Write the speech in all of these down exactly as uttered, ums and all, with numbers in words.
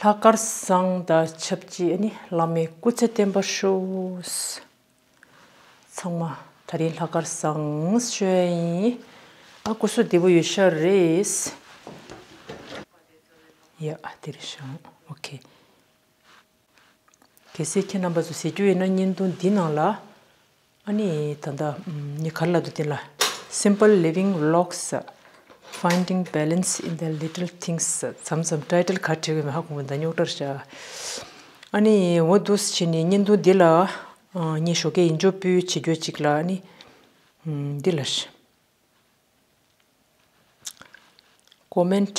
ལྷག་དཀར་བཟང་དང་ཆབས་ཅིག་ཨ་ནི་བླ་མའི་སྐུ་ཚེ་བརྟན་པར་ཤོག། ཚང་མ་དེ་རིང་ལྷག་དཀར་བཟང་ཞུ་ཡ་ཡིན། ཨ་སྐུ་གཟུགས་བདེ་པོ་ཡོད་ཤག་རེད། ཡ་ཨ་དེ་རེད་ཤག་ཨོ་ཁེ། གལ་སྲིད་ཁྱེད་རྣམ་པ་ཚོ་གཟིགས་རྒྱུ་ཡིན་ན་བརྙན་ཐུང་འདི་ནང་ལ། ཨ་ནི་ད་ལྟ་ངས་ག་རེ་ལབ་འདུག་དེ་ལ། Simple Living Vlogs, Finding Balance in the Little Things མཚམས་མཚམས་ཊའི་ཊལ་ག་རེ་བྲིས་ཡོད་མེད་ཧ་གོ་མི་འདུག་རྙོག་དྲ་རེད་ཤག་ཨ་ནི་འོ་འདུག་སེ་བྱས་ནས་བརྙན་ཐུང་འདི་ལ་ངས་ཞོགས་ཀས་ཡིད་འཇོག་ཕུལ་བྱེད་རྒྱུ་ཅིག་ལ་ཨ་ནི་འདི་ལ། ཀོ་མེན་ཊི་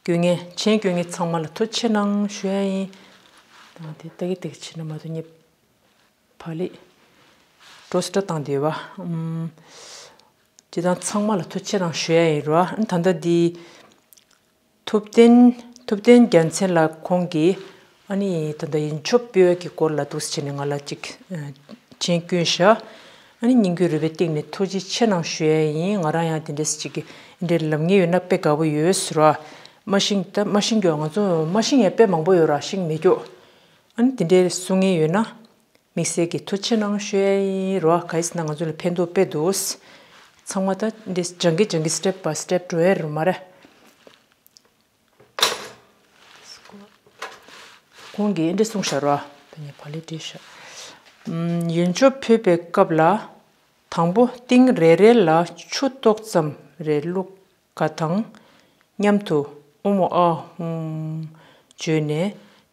སྐྱོན་མཁན་མཆན་སྐྱོན་མཁན་ཚང་མ་ལ་ཐུགས་རྗེ་ཆེ་གནང་ཞུ་ཡ་ཡིན། ད་དེ་ཏག་ཏག་བྱས་ན་མ་གཏོགས་ངས་ཕ་ལེ་འགྲོ་སི་ཊ་བཏང་བསྡད་པ། ཨམ། སྤྱིར་བཏང་ཚང་མ་ལ་ཐུགས་རྗེ་ཆེ་གནང་ཞུ་ཡ་ཡིན་རོ། ད་ལྟ་འདི་ཐུབ་བསྟན་ཐུབ་བསྟན་རྒྱལ་མཚན་ལགས་ཁོང་གིས་ཨ་ནི་ད་ལྟ་ཡིད་འཇོག་སྤེལ་བའི་གི་སྐོར་ལ་འདུག་སེ་བྱས་ནས་ང་ལ་ཅིག་མཆན་བསྐྱོན་ཤག་ཨ་ནི་སྙིང་ཁུང་རུས་པའི་གཏིང་ནས་ཐུགས་རྗེ་ཆེ་གནང་ཞུ་ཡ་ཡིན། ང་རང་ཡང་དེ་འདྲས་ཅིག་གི་འདྲས་ལབ་མཁན་ཡོད་ན་དཔེ་དགའ་པོ་ཡོད་ཟེར་བ། མ་ཤེས་ད་མ་ཤེས་རྒྱུ་ང་ཚོ་མ་ཤེས་ཡ་དཔེ་མང་པོ་ཡོད་ར་ཤེས་མེད་རྒྱུ། ཨ་ནི་དེ་འདྲས་གསུང་མཁན་ཡོད་ན། དམིགས་བསལ་གྱི་ཐུགས་རྗེ་ཆེ་གནང་ཞུ་ཡ་ཡིན་རོ། ག་ཡིན་ཟེར་ན་ང་ཚོ་ལ་ཕན་ཐོགས་དཔེ་འདུག་ཚང་མ་ད་འདི་སྦྱང་གི་སྦྱང་གི་སི་ཊེབ་བྷའི་སི་ཊེབ་འགྲོ་ཡ་རེད་མ་རེད། ཁོང་གིས་འདི་གསུངས་ཤག་རོ། ད་ངས་ཕ་ལེ་བྲིས་ཤག་ཡིད་འཇོག་ཕུལ་བའི་སྐབས་ལ། དང་པོ་ཏིང་རེ་རེ་ལ་ཆུ་ཏོག་ཙམ་རེ་བླུགས། ག་དང་མཉམ་དུ་ཨོཾ་ཨཱཿཧཱུྃ་བརྗོད་ནས།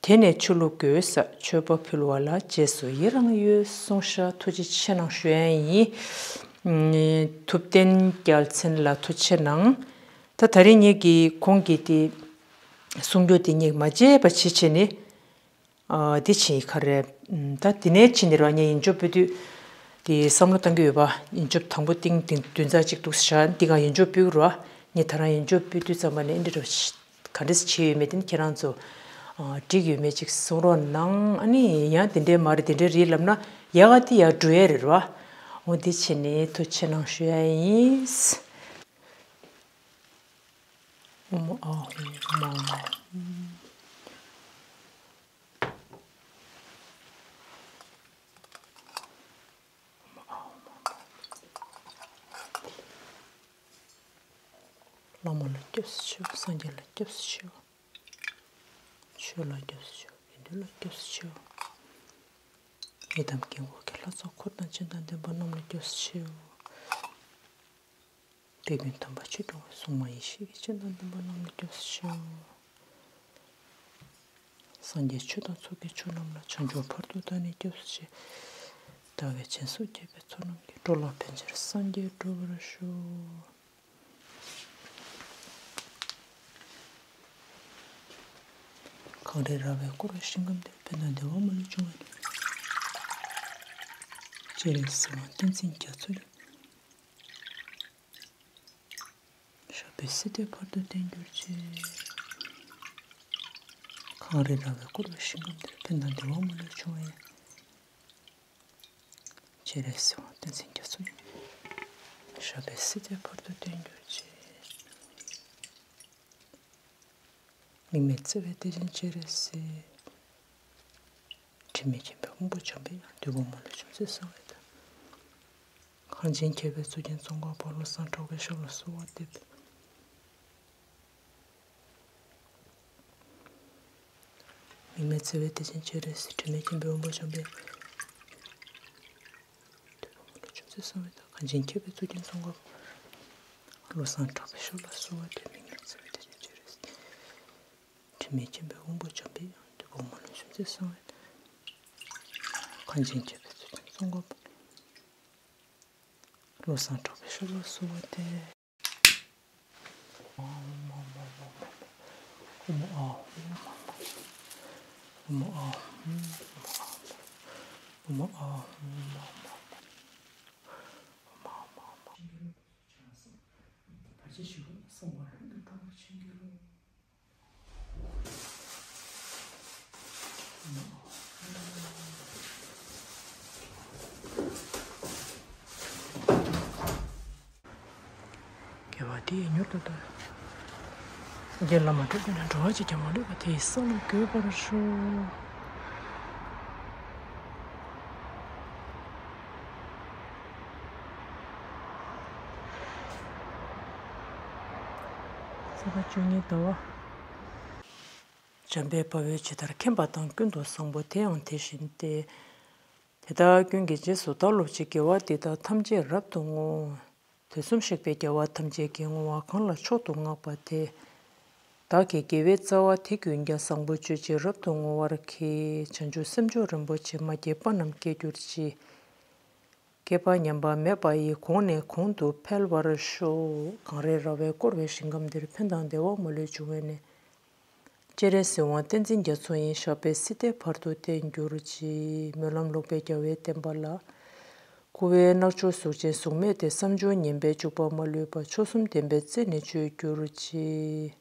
དེ་ནས་ཆུ་བླུག་དགོས། མཆོད་པ་ཕུལ་བ་ལ་རྗེས་སུ་ཡི་རང་ཡོད་གསུངས་ཤག་ཐུགས་རྗེ་ཆེ་གནང་ཞུ་ཡ་ཡིན། ཐུབ་བསྟན་རྒྱལ་མཚན་ལ་ཐུགས་རྗེ་ཆེ་གནང་། ད་ད་རིང་ངེད་ཀྱིས་ཁོང་གིས་དེ་གསུང་རྒྱུ་དེ་ངས་མ་བརྗེད་པ་བྱེད་བྱས་ནས། ཨ། འདི་ཕྱིན་ག་རེ། ད་དེ་ནས་ཕྱིན་ནས་ར་ངས་ཡིད་འཇོག་སྤེལ་དུས། དེ་བསམ་བློ་བཏང་གི་ཡོད་པ། ཡིད་འཇོག་དང་པོ་ཏིང་ཏིང་བདུན་ཚར་གཅིག་འདུག་ཤག་འདི་ག་ཡིད་འཇོག་སྤེལ་གི་ར། ངས་ད་རང་ཡིད་འཇོག་སྤེལ་དུས་ཙམ་པ་ནས་འདི་འདྲ་ག་འདྲས་བྱས་ཡོད་མེད་དེ་ནི་ཁྱེད་རང་ཚོ། ཨ། འགྲིག་ཡོད་མེད་ཅིག་གསུང་རོགས་གནང་། ཨ་ནི་ཡང་དེ་འདྲས་མ་རེད་དེ་འདྲས་རེད་ལབ་ན་ཡག་ག་དེ་ཡག་འགྲོ་ཡ་རེད་ར། འོ་འདི་བྱས་ནས་ཐུགས་རྗེ་ཆེ་གནང་ཞུ་ཡ་ཡིན། ཨོཾ་ཨཱཿཧཱུྃ་ཨོཾ་ཨཱཿཧཱུྃ། བླ་མ་ལ་སྐྱབས་སུ་མཆིའོ། སངས་རྒྱས་ལ་སྐྱབས་སུ་མཆིའོ། ཆོས་ལ་སྐྱབས་སུ་མཆིའོ། དགེ་འདུན་ལ་སྐྱབས་སུ་མཆིའོ། ཡི་དམ་དཀྱིལ་འཁོར་གྱི་ལྷ་ཚོགས་འཁོར་དང་སྤྱན་དང་ལྡན་པ་རྣམས་ལ་སྐྱབས་སུ་མཆིའོ། དཔལ་མགོན་དམ་པ་ཆོས་སྐྱོང་བའི་སྲུང་མ་ཡེ་ཤེས་ཀྱི་སྤྱན་དང་ལྡན་པ་རྣམས་ལ་སྐྱབས་སུ་མཆིའོ། སངས་རྒྱས་ཆོས་དང་ཚོགས་ཀྱི་མཆོག་རྣམས་ལ། བྱང་ཆུབ་བར་དུ་བདག་ནི་སྐྱབས་སུ་མཆི། བདག་གིས་སྦྱིན་སོགས་བགྱིས་པའི་ཚོགས་རྣམས་ཀྱིས། འགྲོ་ལ་ཕན་ཕྱིར་སངས་རྒྱས་འགྲུབ་པར་ཤོག། གངས་རི་ར་བས་བསྐོར་བའི་ཞིང་ཁམས་འདིར། ཕན་དང་བདེ་བ་མ་ལུས་འབྱུང་བའི་སྤྱན་རས་གཟིགས་དབང་བསྟན་འཛིན་རྒྱ་མཚོ་ཡི། ཞབས་པད་སྲིད་མཐའི་བར་དུ་བརྟན་གྱུར་ཅིག། གངས་རི་ར་བས་བསྐོར་བའི་ཞིང་ཁམས་འདིར། ཕན་དང་བདེ་བ་མ་ལུས་འབྱུང་བའི་སྤྱན་རས་གཟིགས་དབང་བསྟན་འཛིན་རྒྱ་མཚོ་ཡི། ཞབས་པད་སྲིད་མཐའི་བར་དུ་བརྟན་གྱུར་ཅིག། དམིགས་མེད་བརྩེ་བའི་གཏེར་ཆེན་སྤྱན་རས་གཟིགས། དྲི་མེད་མཁྱེན་པའི་དབང་པོ་འཇམ་པའི་དབྱངས། འདོད་དགུ་མ་ལུས་ཅུང་ཟད་གསང་བའི་བདག། གངས་ཅན་མཁས་པའི་གཙུག་རྒྱན་ཙོང་ཁ་པ། བློ་བཟང་གྲགས་པའི་ཞབས་ལ་གསོལ་བ་འདེབས། དམིགས་མེད་བརྩེ་བའི་གཏེར་ཆེན་སྤྱན་རས་གཟིགས། དྲི་མེད་མཁྱེན་པའི་དབང་པོ་འཇམ་པའི། འདོད་དགུ་མ་ལུས་ཅུང་ཟད་གསང་བའི་བདག། གངས་ཅན་མཁས་པའི་གཙུག་རྒྱན་ཙོང་ཁ་པ། བློ་བཟང་གྲགས་པའི་ཞབས་ལ་གསོལ་བ་འདེབས། དམིགས་མེད་བརྩེ་བའི་གཏེར་ཆེན་སྤྱན་རས་གཟིགས། དྲི་མེད་མཁྱེན་པའི་དབང་པོ་འཇམ་པའི་དབྱངས། འདོད་དགུ་མ་ལུས་ཅུང་ཟད་གསང་བའི་བདག། གངས་ཅན་མཁས་པའི་གཙུག་རྒྱན་ཙོང་ཁ་པ། བློ་བཟང་གྲགས་པའི་ཞབས་ལ་གསོལ་བ་འདེབས། ཨོཾ་ཨཱཿཧཱུྃ་ཨོཾ་ཨཱཿཧཱུྃ་ཨོཾ་ཨཱཿཧཱུྃ་ཨོཾ་ཨཱཿཧཱུྃ། དགེ་བ་འདི་ཡིས་མྱུར་དུ་བདག་རྒྱལ་ལ་མ་འགྲོ་དགོས་ན་འགྲོ་བ་ཅིག་ཀྱང་མ་ལུས་པ་དེ་ཡི་ས་ལ་འགོད་པར་ཤོག་ས་ག་བཅུ་གཉིས་ཟླ་བ། འཇམ་དཔལ་དཔའ་བོས་ཇི་ལྟར་མཁྱེན་པ་དང་། ཀུན་ཏུ་བཟང་པོ་དེ་ཡང་དེ་བཞིན་ཏེ། དེ་དག་ཀུན་གྱི་རྗེས་སུ་བདག་སློབ་ཅིང་། དགེ་བ་འདི་དག་ཐམས་ཅད་རབ་ཏུ་བསྔོ། དུས་གསུམ་གཤེགས་པའི་རྒྱལ་བ་ཐམས་ཅད་ཀྱིས། བསྔོ་བ་གང་ལ་མཆོག་ཏུ་བསྔགས་པ་དེས། བདག་གི་དགེ་བའི་རྩ་བ་དེ་ཀུན་ཀྱང་། བཟང་པོ་སྤྱོད་ཕྱིར་རབ་ཏུ་བསྔོ་བར་བགྱི། བྱང་ཆུབ་སེམས་མཆོག་རིན་པོ་ཆེ། མ་སྐྱེས་པ་རྣམས་སྐྱེ་གྱུར་ཅིག་བསྐལ་པ་མཉམ་པ་མེད་པ་ཡི། གོང་ནས་གོང་དུ་འཕེལ་བར་ཤོག་གངས་རིའི་ར་བས་བསྐོར་བའི་ཞིང་ཁམས་འདིར། ཕན་དང་བདེ་བ་མ་ལུས་འབྱུང་བའི་གནས། སྤྱན་རས་གཟིགས་དབང་བསྟན་འཛིན་རྒྱ་མཚོ་ཡི། ཞབས་པད་སྲིད་མཐའི་བར་དུ་བརྟན་གྱུར་ཅིག་སྨོན་ལམ་ལོག་པའི་རྒྱལ་བའི་བསྟན་པ་ལ། འཁོར་བའི་རྣལ་འབྱོར་གཟུགས་ཅན་གཟུགས་མེད་དེ། བསམ་བྱུང་ངན་པས་འཇུག་པ་མ་ལུས་པ། མཆོག་གསུམ་བདེན་པའི་རྩེ་ནས་གཅོད་གྱུར་ཅིག་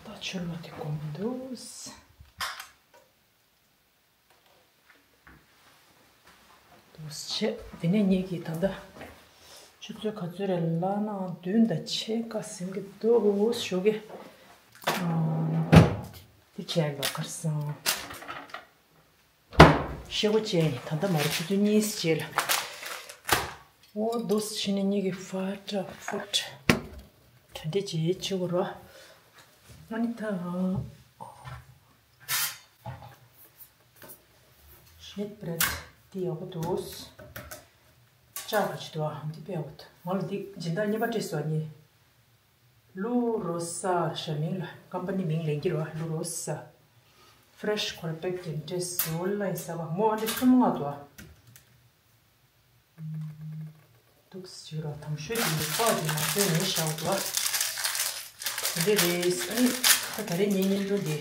ད་ཆུ་ལོག་དེ་གོམས་འདུག་འདུག་བྱས། དེ་ནས་ངེད་ཀྱིས་ད་ལྟ་ཆུ་ཚོད་ག་ཚོད་རེད་ལབ་ན། བདུན་དང་ཕྱེད་ཀ་ཟིན་གྱི་འདུག་ཞོགས་ཀས། ཨ། འདི་བྱས་ལོ་ཁར་སང་། ཤེལ་སྒོ་བཅད་ཡིན། ད་ལྟ་མ་རེད། ཆུ་ཚོད་གཉིས་རྗེས་ལ། འོ་འདུག་བྱས་ནས་ངེད་ཀྱིས་ཕ་ཏྲ་ཕུ་ཏྲ་གྲ་སྒྲིག་བྱེད་བྱེད་དགོས་ར། ཨ་ནི་ད། ཤེད་བྲེད་འདི་ཡག་པོ་འདུག་ལྕགས་ཀྱི་ཅི་འདུག་ཨ་འདི་དཔེ་ཡག་པོ་འདུག་ང་ལ་འདི་སྦྱིན་བདག་རྙིང་པ་སྤྲད་སོང་ནི། ལུ་རོ་ས་ཞབས་མིང་ལ་ཀམ་པ་ནི་མིང་ལེན་གྱི་རེད་བ། ལུ་རོ་ས། ཕེ་རེ་ཤི་ཁོ་ར་པེག་གི་འདྲེས་སུ་ཨོན་ལ་ཡིན་ས་བ་མོ་ཨ་འདི་ཐུམ་ང་འདུག་ཨ། འདུག་སེ་བྱེད་རོགས། དང་ཤོས་དེ་ནི་པགས་དེ་མ་བཟོས་ནས་བཞག་འདུག་ཨ། དེ་འདྲ་རེད། ཨ་ནི་ད་ད་རེས་ངའི་བརྙན་ཐུང་དེ་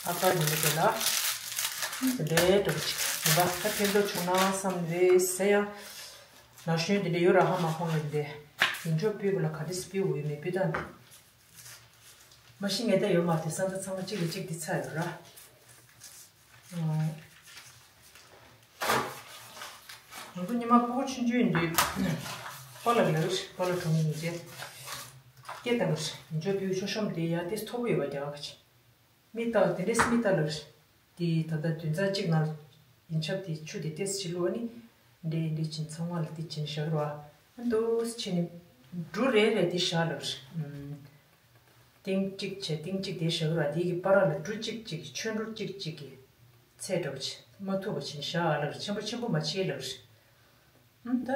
ཨ་ཀར་ཡིན་པ་དེ་ལ་དེ་འདྲའི་འདྲ་པོ་ཅིག་ཡིན་པ། ད་ཕན་ཐོགས་བྱུང་ན་བསམ་རེད་ཟེར་ཡ། ན་གཞོན་དེ་འདྲ་ཡོད་ར་ཧ་མ་གོ་བ་དེ་འདྲ། ཡིན་ཆོག་སྤུས་པ་ལ་ག་དེ་སྤུས་འོས་མེད་སྤུས་དང་། མ་གཞི་ངས་བལྟས་ཡོད་མ་རེད། ས་མཐའ་ཚང་མ་གཅིག་ལ་གཅིག་འདི་ཚ་ཡོད་ར། ང་ཚོ་ཉི་མ་ཕྲུ་གུ་ཆུང་ཆུང་ཡིན་དུས་པཱ་ལགས་ལ་པཱ་ལགས་གྲོངས་ཡིན་རྗེས་སྐད་བཏང་གི་རེད། འཇོ་བུའི་ཆོ་ཤོམ་དེ་ཡ་དེ་མཐོ་པོ་ཡོད་པ་རྒྱག་གི་རེད། མི་ལྟ་དེ་འདྲས་མི་ལྟ་ལ་རེད། དེ་ད་ལྟ་བདུན་ཚར་གཅིག་ནང་ཡིན་ཆབ་དེ་ཆུ་དེ་ཏེས་ཕྱི་ལོགས་ནི་འདྲེ་འདྲེ་ཅིན་ཚང་མ་ལ་དེ་ཅིན་བཞག་རོགས། ཨ་འདུག་ཕྱི་ནི་འབྲུ་རེ་རེ་དེ་བཞག་ལ་རེད། ཏིང་གཅིག་བྱས་ཏིང་གཅིག་དེ་བཞག་རོགས། དེ་གི་པ་ར་ལ་འབྲུ་གཅིག་གཅིག་ཆོན་འབྲུ་གཅིག་གཅིག་གི་ཚད་འདྲ་པོ་ཆེ་མ་ཐུབ་པ་ཅིན་བཞག་ལ་རེད། ཆེན་པོ་ཆེན་པོ་མ་བྱེད་ལ་རེད། ཨ་ད་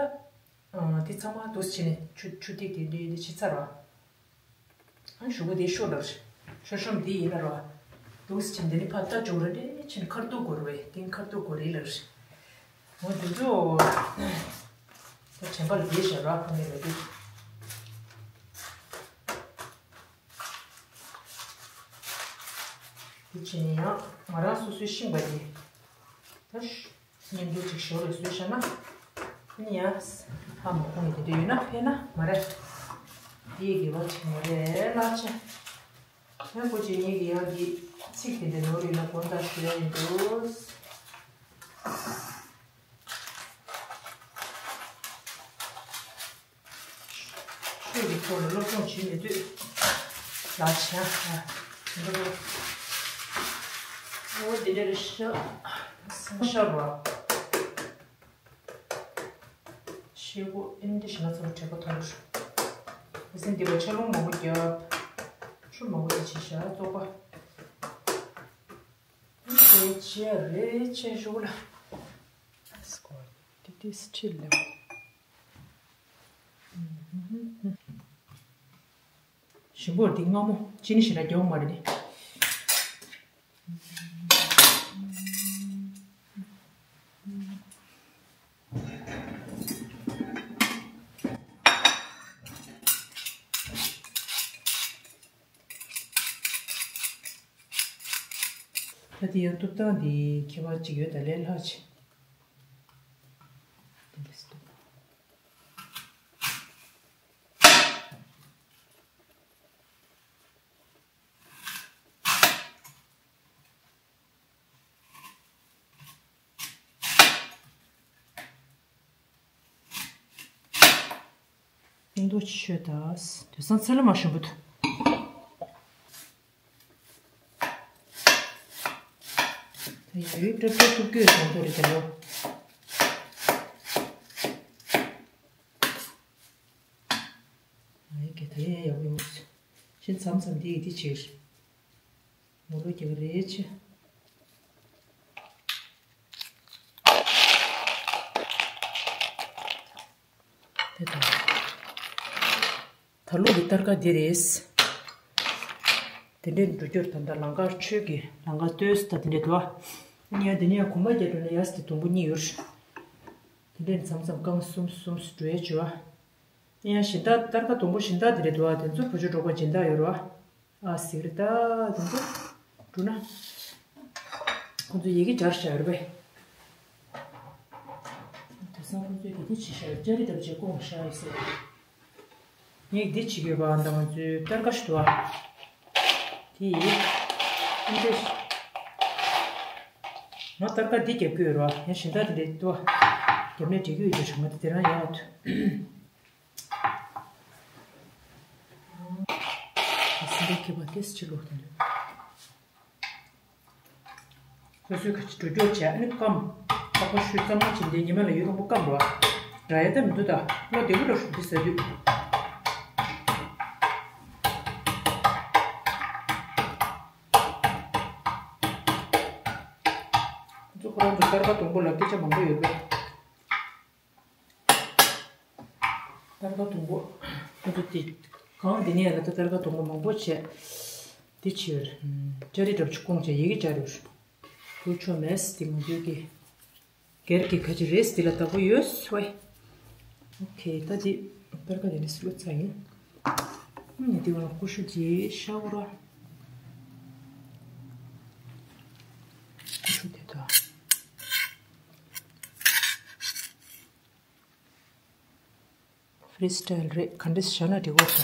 ཨ་འདི་ཚང་མ་འདུག་ཕྱི་ནི་ཆུ་ཆུ་ཐིགས་དེ་འདྲེ་འདྲེ་ཕྱི་ཚར་རོགས། ཨ་གཞུག་གུ་དེ་ཤོ་ལ་ཤོ་ཤོམ་འདི་ཡིན་ན་རོ། འདུག་སེ་བྱས་འདི་ནི་ཕར་ལྟ་འཇོག་ར་འདྲེ་ཕྱིན་ཁར་ཐུག་དགོས་རེད། སྟེང་ཁར་ཐུག་དགོས་རེད་ལ། འོ་འདི་ཚོ་ད་དྲན་པ་ལ་བསྡད་བཞག་ར་ཁོ་ནས་ལ་འདི། འདི་བྱས་ནས་ཡང་ང་རང་སོ་སོའི་ཤིང་པ་འདི་ད་ཤ། བརྙན་ཐུང་ཅིག་ཞོར་ལ་བཟོས་བཞག་ན། ཨ་ནི་ཡ། ཧ་མ་གོ་ནི་དེ་འདྲ་ཡོད་ན་ཕན་ན་མ་རེད། དེའི་དགེ་བ་ཅིག་མ་རེད་ལགས་ཆེ། ཡང་སྐུ་མཁྱེན་ངེད་ཀྱི་ཡང་གི་ཚིག་དེ་འདྲ་ནོར་ཡོད་ན་དགོངས་དག་ཞུ་ཡ་ཡིན་འདུག་ཆོས་ཀྱི་ཐོག་ལ་སློབ་སྦྱོང་བྱེད་མི་འདོད་ལ་བྱ། འོ་དེ་འདྲ་རེད་ཤག་ཤག་རོ། ཤེལ་སྒོ་ཨེ་འདྲ་ཞིག་ང་ཚོ་ལ་དྲེག་པ་ཐོར། ཨེ་སེམས་འདི་པ་ཆ་རླུང་མང་པོ་བརྒྱབ། ཆུ་མང་པོ་དེ་བྱེད་ཤག་བཙོག་པ། ཨེ་བྱས་རེད་བྱས་ཞུ་གུ་ལ། ཏི་ཏི་སི་ཁྲིད་ལེ། ཞིམ་པོ་འདི་མངར་མོ་ཅི་ནི་ཞེ་དྲག་རྒྱག་མ་རེད་ནི། ད་དེ་ཡང་གཏུབ་སྟངས་འདི་ཁྱད་པར་ཅིག་ཡོད་ད་ལས་སླ་ཆེ། ཤིང་ཏོག་ཆོད་ད། དེང་སང་ཚེ་ལ་མ་ཞིམ་པོ་འདུག་ད་ཡ་ཡུལ་སྐྲ་སྐྲ་ཐུབ་སྐྱོད་བྱུང་ཐོག་རེད་དེ་ལོ། ཨ་ཡེ་གེ་ད་ཡ་ཡག་པོ་ཡོང་། ཤིན་མཚམས་མཚམས་འདི་ཡི་འདི་ཕྱིར། ངོ་ལོག་རྒྱག་རེད་ཆེ། དེ་དང་། ད་ལུག་གི་སྟར་ཀ་འདི་རེད། དེ་འདྲས་འགྲོ་རྒྱུར་ད་ལྟ་ལང་ཀར་ཆོས་ཀྱི་ལང་ཀ་ལྟོས་ད་དེ་འདྲས་འདུག་ཨ། ཨ་ནི་ཡ་དེ་ནས་ཡང་གོམ་པ་རྒྱག་འགྲོ་ན་ཡ་སི་དེ་དུམ་བུ་གཉིས་ཡོད། དེ་འདྲས་མཚམས་མཚམས་རྐང་གསུམ་གསུམ་འགྲོ་ཡས་བྱོས་ཨ། ཨ་ནི་ཡ་གཞན་དག་སྟར་ཀ་དུམ་བུ་གཞན་དག་དེ་འདྲས་འདུག་ཨ། དེ་ཚོ་བུ་ཆུ་འབྲོག་པ་སྦྱིན་བདག་ཡོད་རེད་བ། ཨ་སིག་རི་ད་དུམ་བུ་འགྲོ་ན། ཁོང་ཚོ་ཡི་གེ་སྦྱར་བཞག་ཡོད་རེད་པས། དེང་སང་ཁོང་ཚོས་དེ་འདྲ་བྱེད་བཞག་ཡོད། ཅ་རི་འདྲ་པོ་བྱེད་སྐོང་བཞག་ཡོད་ཟེར། ངས་འདི་བྱེད་ཀྱི་ཡོད་པ་འདྲ། ང་ཚོའི་སྟར་ཀ་ཞིག་འདུག་ཨ། དེ་ཡིས་ཨ་འདྲས། ང་སྟར་ཀ་འདི་རྒྱབ་ཀྱི་ཡོད་རེད་བ། ཡང་གཞན་དག་དེ་འདྲས་འདུག་ཨ། རྒྱབ་ནས་འབྲི་གི་ཡོད་ཀྱི་རེད། ང་དེ་རང་ཡག་པོ་འདུག་སེམས་པའི་ཁྱད་པར་ཏེས་ཕྱི་ལོག་ཏུ་འདུག་སོ་སོའི་ཁ་ཆེ་འགྲོ་སྐྱོར་བྱས། ཨ་ནི་སྐམ། ཁག་པོ་ཞུས་ཙམ་མ་བྱིན་ཏེ་ཉི་མ་ལ་ཡུན་རིང་པོ་སྐམ་རོགས། འདྲ་ཡ་ད་མི་འདུག་ད་བློ་བདེ་པོ་འགྲོ་ཞུ་འདི་ཟ་དུས། ཁོ་ཚོ་ཁོ་རང་ཚོ་སྟར་ཀ་དུམ་བུ་ལ་སྐད་ཆ་མང་པོ་ཡོད་པས། སྟར་ཀ་དུམ་བུ། ཁོ་ཚོ་དེ་གང་དེ་ནས་ལ་ད་སྟར་ཀ་དུམ་བུ་མང་པོ་བྱས། དེ་ཕྱིར་ཅ་རི་འདྲ་པོ་ཅིག་སྐོང་བྱས་ཡི་གེ་སྦྱར་ཡོད། བུ་ཆོ་མེད་དེ་ང་ཚོའི་གི་སྒེར་གྱི་ཁ་ཆེ་རེད། དེ་ལ་བདག་པོ་ཡོད་སོ། ཨོ་ཁེ། ད་དེ་སྟར་ཀ་དེ་ནས་སུ་ལ་ཚ་ཡིན། ཨ་ནི་དེ་བ་ལ་ཀུ་ཤུ་ཅིག་ཤ་འོ་ར། ཀུ་ཤུ་དེ་དང་། ཕི་རི་སི་ཊལ་རེད། ག་འདྲས་བཞག་ན་འགྲིག་གོ་ད།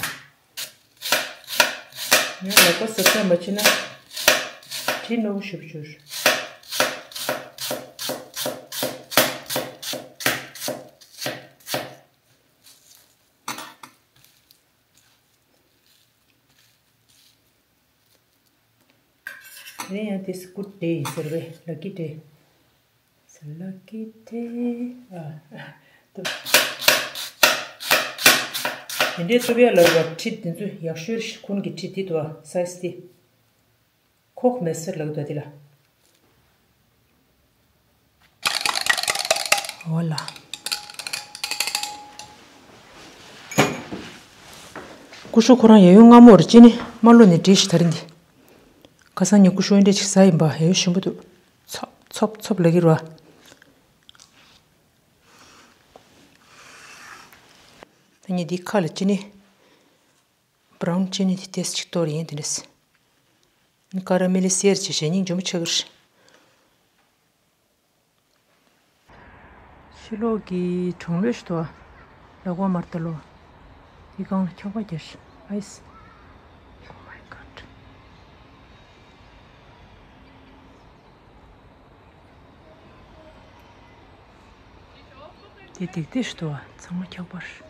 ཡང་ལག་པ་གཟབ་གཟབ་མ་བྱས་ན་དྲི་རྣོ་པོ་ཞེ་པོ་འབྱོར། དེ་ཡང་this good day ཟེར་བས། ལ་ཀི་ཌེ། ལ་ཀི་ཌེ། ཨ། དེ་འདྲའི་ཐུབ་ཡ་ལ་བ་ཁྲིད་དེ་ཚོ་ཡག་ཤོས་ཁུན་གྱི་ཁྲིད་དེ་དུ་བ་སའི་སི་དེ། ཁོག་མེད་ཟེར་ལག་དོ་དེ་ལ། འོ་ལ། ཀུ་ཤུ་ཁོ་རང་ཡ་ཡོ་མངར་མོ་རེད། ཅི་ནི་མ་ལོ་ནི་འདྲིས་ཤི་ད་རིན་འདི། ཁ་སང་ཉི་ཀུ་ཤུ་འདྲ་ཅིག་ཟ་ཡིན་པ། ཡ་ཡོ་ཞིམ་པོ་འདུག་ཚོབ་ཚོབ་ཚོབ་ལ་གི་རོ། ད་ཉི་འདི་ཁ་ལ་ཅི་ནི། བྷ་རའུན་ཅི་ནི་དེ་ཏེས་ཅིག་གཏོར་ཡིན་དེ་འདྲས། ཀ་ར་མེ་ལི་སེར་ཅི་ཞེ་སྙིང་རྗེ་མོ་ཆགས་ཀྱི་རེད། ཕྱི་ལོགས་ཀྱི་གྲོང་ལོས་ཤི་ཏོ། ལ་གོ་མར་ཏ་ལོ། དེ་གང་ལ་འཁྱག་པ་རྒྱག་ཤི། ཨའི་སི། Oh my God. དེ་ཏིག་ཏིག་ཤི་ཏོ། ཚང་མ་འཁྱག་པ་རེད།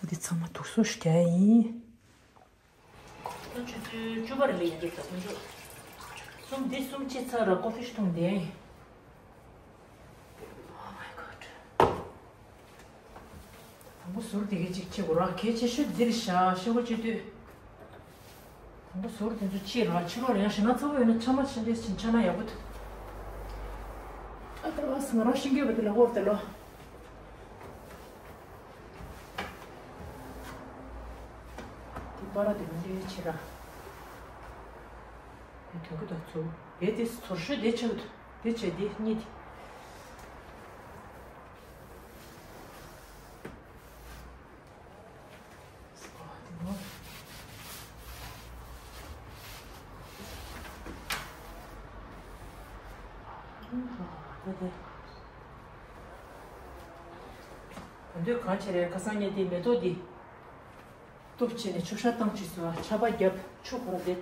ད་འདི་ཚང་མ་དུག་སོ་ཞིག་རྒྱག་ཡ་ཡིན། ཁོང་ཆུ་ཚོད་བཅུ་པར་ལས་ཀྱི་ད་ཁོང་ཚོ་གསུམ། འདི་གསུམ་ཕྱེད་ཚར་ར་ཀོ་ཕི་ཤི་འཐུང་དེ། Oh my God. དང་པོ་ཟུར་དེ་གའི་གཅིག་ཕྱེ་དགོས་ར། གལ་ཆེ་ཤོས་འདིར་བཞག་ཤོག་གོ་བཅུ་དུས། དང་པོ་ཟུར་དེ་ཚོ་ཕྱིས་ར། ཕྱི་ལོགས་ལ་ཡང་ཞེ་ན་ཚ་པོ་ཡོད་ན་ཆ་མ་ཕྱིན་ཏེ་ཕྱིན་ཆ་ན་ཡག་པོ་འདུག་ཨ་ད་ཨ་ང་རང་ཤིང་སྐྱོད་པ་དེ་ལ་ཧོར་དེ་ལོ། དེ་པ་ར་དེ་མི་འདྲའི་ཕྱིར་ར། དེ་དོན་གི་ད་ཚུར་བས་དེ་ཚོར་ཤོད་དེ་ཆགས་འདུག་དེ་བྱས་དེ་གཉིས་དེ། ད་དུང་གང་བྱེད་རེད། ཁ་སང་ཉལ་དེ་མེ་ཏོག་འདི་གཏུབ་བྱས་ནས་ཆུ་ཤ་བཏང་བྱས་སོང་། ཆར་པ་བརྒྱབ་ཆུ་ཁོ་ར་དེ་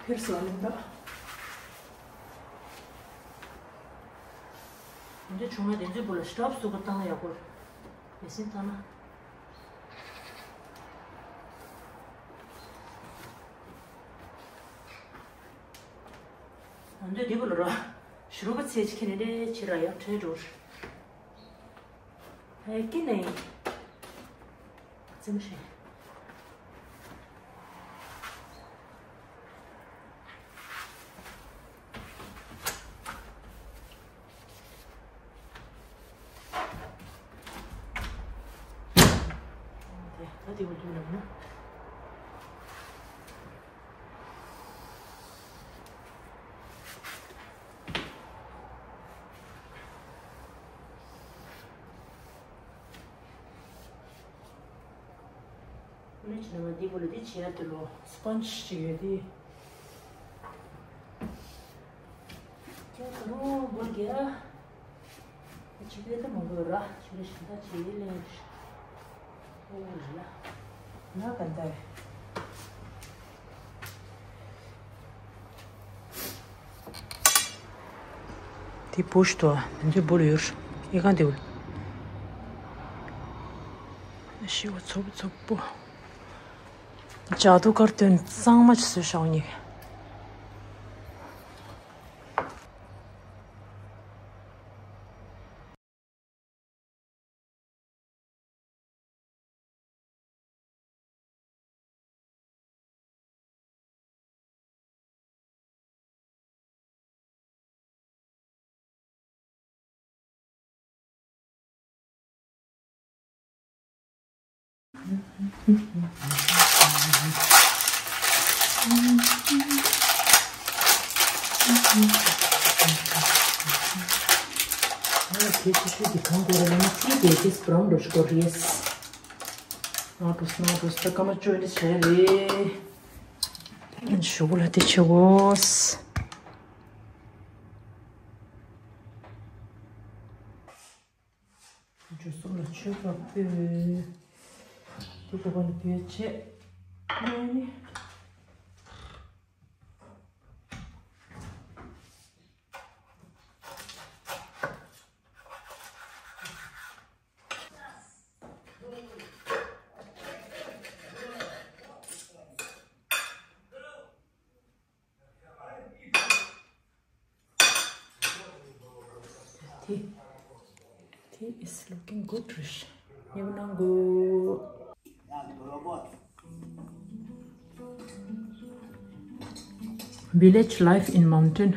འཕེར་སོང་། ཨ་ནི་ད། འདི་བྱུང་ན་དེ་ཚོའི་བུ་ལ་སྟོབ་སུ་ག་བཏང་ཡག་པོ་རེད། སིན་བཏང་ན། ཨ་འདོད་འདི་བུ་ལ་ར། ཞུ་རུ་ག་ཚེ་ཆི་ཁེ་ནི་རེ་ཆི་ར་ཡག་ཁྲེ་འགྲོ། ཧེ་ཀི་ནི། ཙི་མ་ཤེ། ད་དེ་བུ་ལ་ན། ཁོ་ནས་ཕྱི་ནང་འདི་བུ་ལ་འདི་བྱེད་ཡ་དེ་ལོ་སི་པོན་ཇི་ཅིག་ཡོད་དེ། ཁྱེད་ད་རུང་བོར་གྱི་ཨ། ཆི་གེ་ད་མང་པོ་ཡོད་ར། ཆི་གེ་ཞིག་ད་ཆི་གེ་ལེན་ཨོ་ལ་ལ་ན་ག་འདའ། དེ་བུ་ཞིག་ཏོ། མི་འདུག་བུ་ལ་ཡོད། ཨེ་གང་དེ་བུ། ཤི་བ་ཚོབ་ཚོབ་པོ། ཇ་དུ་ཀར་དོན་གཙང་མ་ཅིག་བཟོས་ཤག་ཉིག་ཨ་ཁྱེད་ཆུ་ཆུ་འདི་གང་དགོས་རེད་ན་ཁྱེད་དེ་ཅིས་བྲོན་འགྲོ་ཤི་གོ་རེད། ང་དུ་སྣང་དུ་ས་ཀ་མ་ཅོ་ནི་བྱས་རེད། ཞུ་གུ་ལ་དེ་ཆེ་བོ། ཇོ་སོ་ལ་ཆོས་པ་པོས། དེ་གོ་བ་ལ་བེད་ཆེ། ནི། Tea, tea is looking good, Rish. You know, good. Village life in mountain.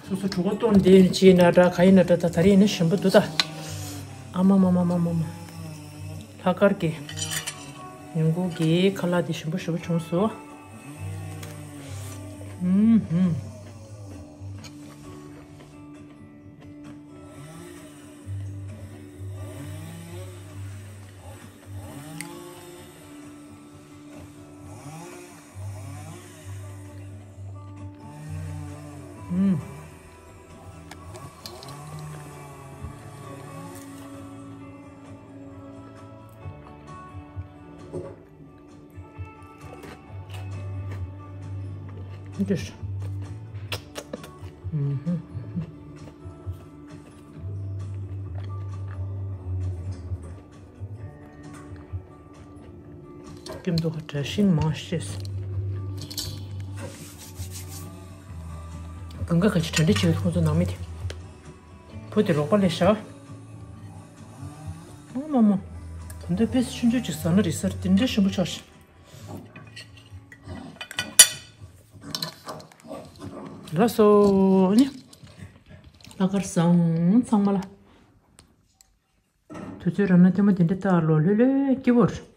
སོ་སོ་གྲོད་ཁོག་ལྟོགས་བསྡད་ཡིན་ན་ཅི་ཡིན་ན་འདྲ་ག་ཡིན་ན་འདྲ། ད་ད་རེས་ཡིན་ན་ཞིམ་པོ་འདུག་ད། ཨ་མ་མ་མ་མ་མ་མ། ལྷག་དཀར་གྱི་ཉིན་གུང་གི་ཁ་ལག་འདི་ཞིམ་པོ་ཞེ་པོ་བྱུང་སོང་། ཨུམ་ཧུམ། ཨུམ། འདིར། ཨུམ། ཀེམ་དུ་ཁ་བཀྲ་ཤིས་མ་ཤེས། གང་ག་ག་ཅི་གྲ་སྒྲིག་བྱེད་ཁོང་ཚོ་ནང་མི་དེ། བུ་དེ་རོགས་པ་ལས་བཞག་ཨོ་མ་མ། ད་ལྟ་པེ་སི་ཆུང་ཆུང་ཅིག་ཟ་ན་རེད་ཟེར་དེ་འདྲ་ཞིམ་པོ་ཆགས་ཤག་ལགས་སོ་ནི། ལྷག་དཀར་བཟང་ཚང་མ་ལ། དུས་ཚོད་རག་ན་ཐེངས་མ་དེ་འདྲ་ལྟ་ལོ་ལྷོད་ལྷོད་སྐྱིད་པོ་རེད།